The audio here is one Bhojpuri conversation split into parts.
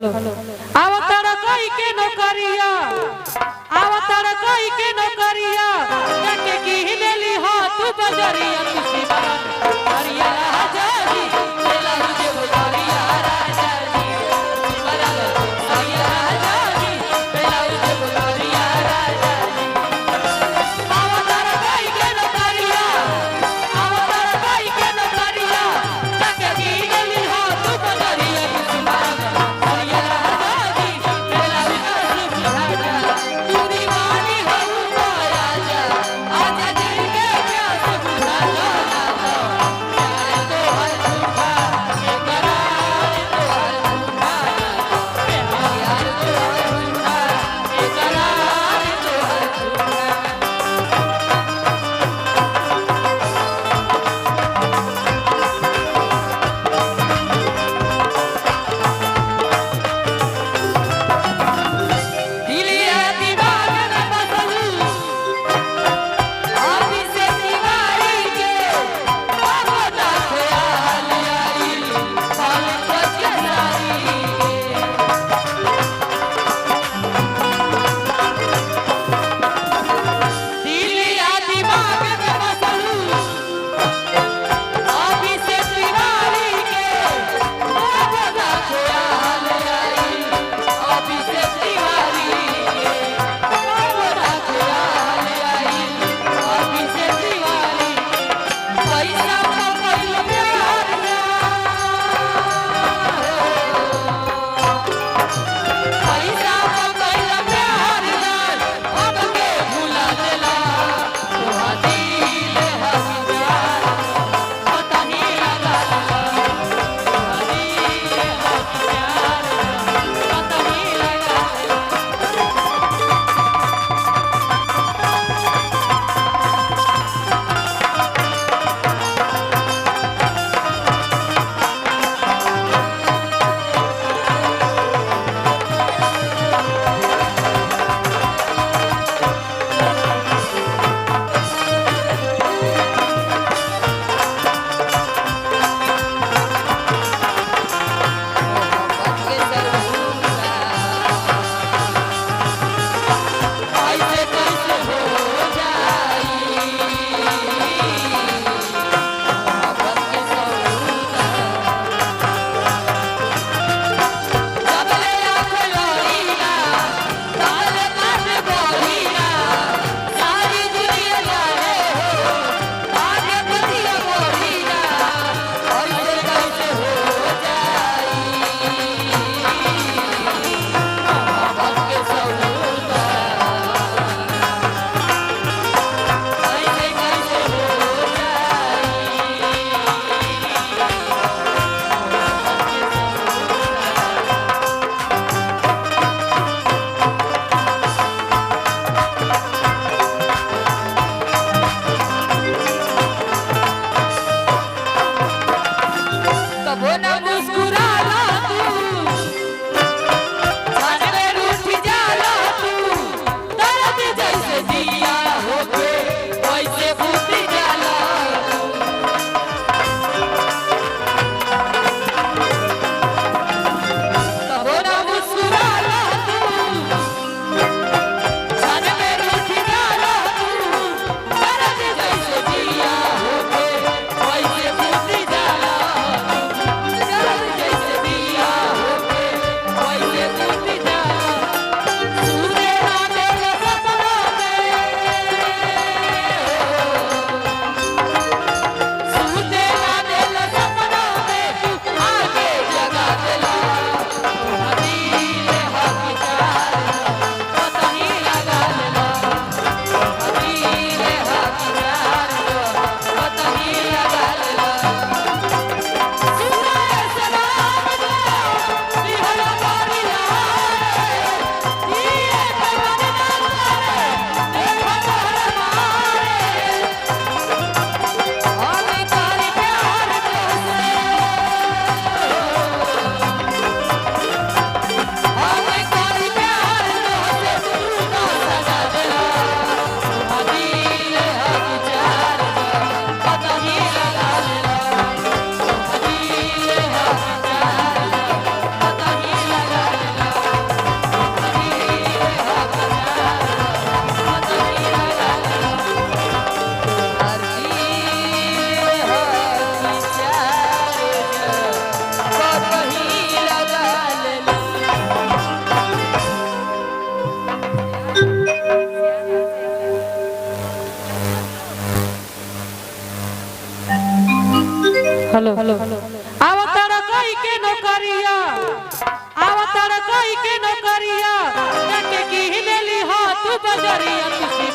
आवतर कई के नौकरिया, आवतर कई के नौकरिया, जाके की लेली हाथ बजरिया तुसी हरिया राजा जी, चला मुझे बुलारिया राजा जी, हरिया राजा जी, चला मुझे बुलारिया राजा जी। आवतर कई के नौकरिया, आवतर कई के नौकरिया, जाके की लेली हाथ बजरिया तुसी हरिया राजा जी, चला मुझे बुलारिया। तू दीवानी हो राजा, आजा दिल के प्यास बुझा लो ना तो प्यार तो हर झूठा, बेकरार तो हर झूठा, प्यार तो हर झूठा, बेकरार तो हर झूठा। दिलिया दीवार में बसल अभी से दीवारी के अपना ख्याल आई पल के सारी के। दिलिया दिमाग में बसल अभी से दीवारी के अपना ख्याल आई, अभी से दीवारी के अपना ख्याल आई, अभी से दीवारी। पैसा का पहिल प्यार ना, पैसा का पहिल प्यार ना, हमके भुला देला तोहा दिल हसी प्यार पता नहीं लगा तोहा दिल हसी प्यार पता नहीं लगा। हेलो अवतार कोई के नौकरिया, अवतार कोई के नौकरिया, जाके की लेली हाथ बजरिया तुसी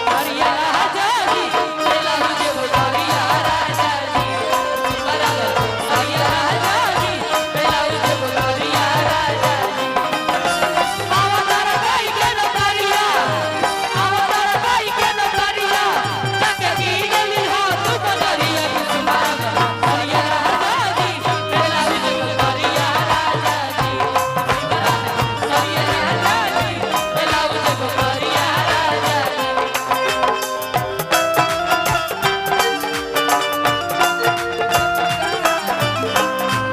हरिया राजा जी ब्लाउज बुलारिया राजा जी हरिया राजा जी ब्लाउज बुलारिया राजा जी। अवतार कोई के नौकरिया, अवतार कोई के नौकरिया, जाके की लेली हाथ बजरिया तुसी हरिया राजा जी ब्लाउज बुलारिया राजा जी हरिया राजा जी ब्लाउज बुलारिया राजा जी।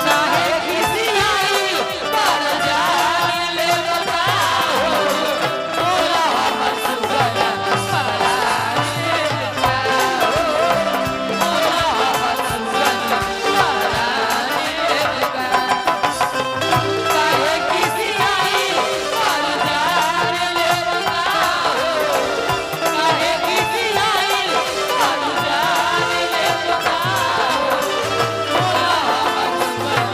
काहे किसी आई पर जान ले बताओ, बोला हमर सुगन परान ले बताओ, बोला हमर सुगन परान ले बताओ। काहे किसी आई पर जान ले बताओ, काहे किसी आई पर जान ले बताओ, बोला हमर सुगन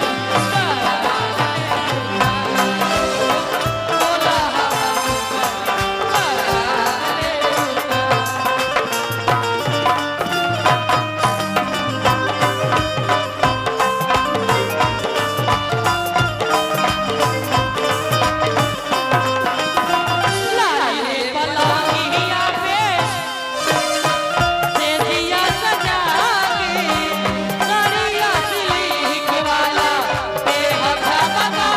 लाले पलांगिया पे सेजिया सजा के करिया सिलिक वाला पे हथा बता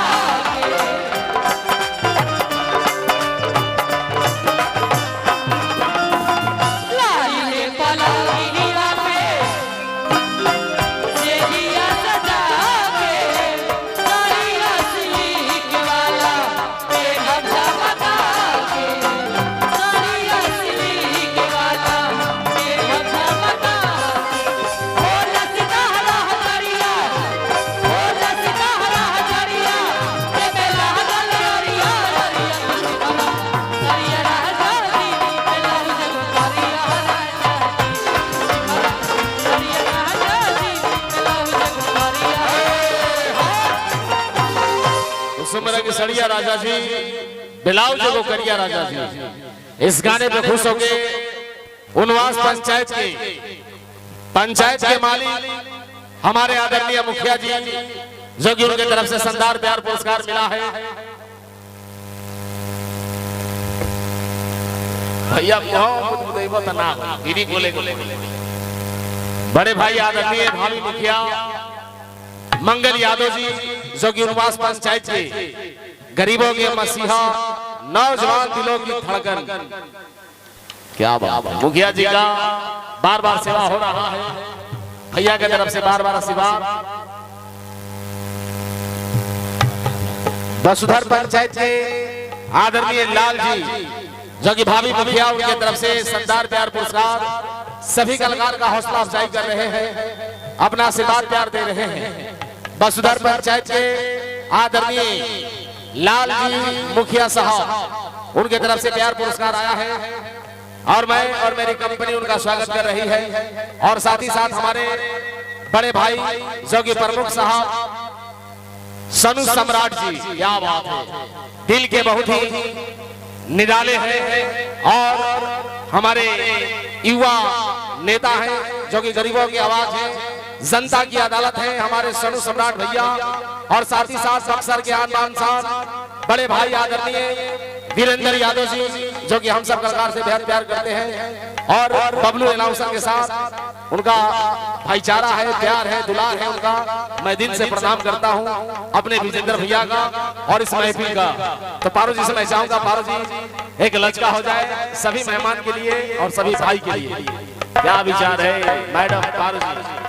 के। लाले पलांगिया पे सेजिया सजा के करिया सिलिक वाला पे हथा बता के, करिया सिलिक वाला पे हथा बता के। ओ लसदा हरिया, ओ लसदा हरिया, ते बेला गल हरिया हरिया हरिया राजा जी ब्लाउज हरिया राजा जी हरिया राजा जी ब्लाउज हरिया। कुसुम रंग सड़िया राजा जी ब्लाउज को करिया राजा जी, इस गाने पे खुश होके उनवास पंचायत के मालिक हमारे आदरणीय मुखिया जी, जो कि उनके तरफ से शानदार प्यार पुरस्कार मिला है। भैया मोह ना गिरी बोले बड़े भाई आदरणीय भावी मुखिया मंगल यादव जी, जो कि उनवास पंचायत के गरीबों के मसीहा, नौजवान दिलों की धड़कन, क्या बात है। मुखिया जी का बार बार सेवा हो रहा है, भैया की तरफ से बार बार आशीर्वाद। वसुधर पंचायत के आदरणीय लाल जी, जो कि भाभी मुखिया, उनके तरफ से शानदार प्यार पुरस्कार, सभी कलाकार का हौसला अफजाई कर रहे हैं, अपना आशीर्वाद प्यार दे रहे हैं। वसुधर पंचायत के आदरणीय लाल जी मुखिया साहब, उनके तरफ से प्यार पुरस्कार आया है और मैं और मेरी कंपनी उनका स्वागत कर रही है। और साथ ही साथ हमारे बड़े भाई जो कि प्रमुख साहब सनु सम्राट जी, क्या बात है, दिल के बहुत ही निराले हैं और हमारे युवा नेता हैं, जो कि गरीबों की आवाज है, जनता की अदालत है हमारे सनु सम्राट भैया। और साथ ही साथ बक्सर के आन बान शान बड़े भाई आदरणीय वीरेंद्र यादव जी, जो कि हम सब कलाकार से बेहद प्यार करते हैं और बबलू अनाउंसर के साथ उनका भाईचारा है, प्यार है, दुलार है उनका। मैं दिल से प्रणाम करता हूं अपने विजेंद्र भैया का और इस महफिल का। तो पारो जी से मैं चाहूंगा, पारो जी एक लचका हो जाए सभी मेहमान के लिए और सभी भाई के लिए। क्या विचार है मैडम पारो जी?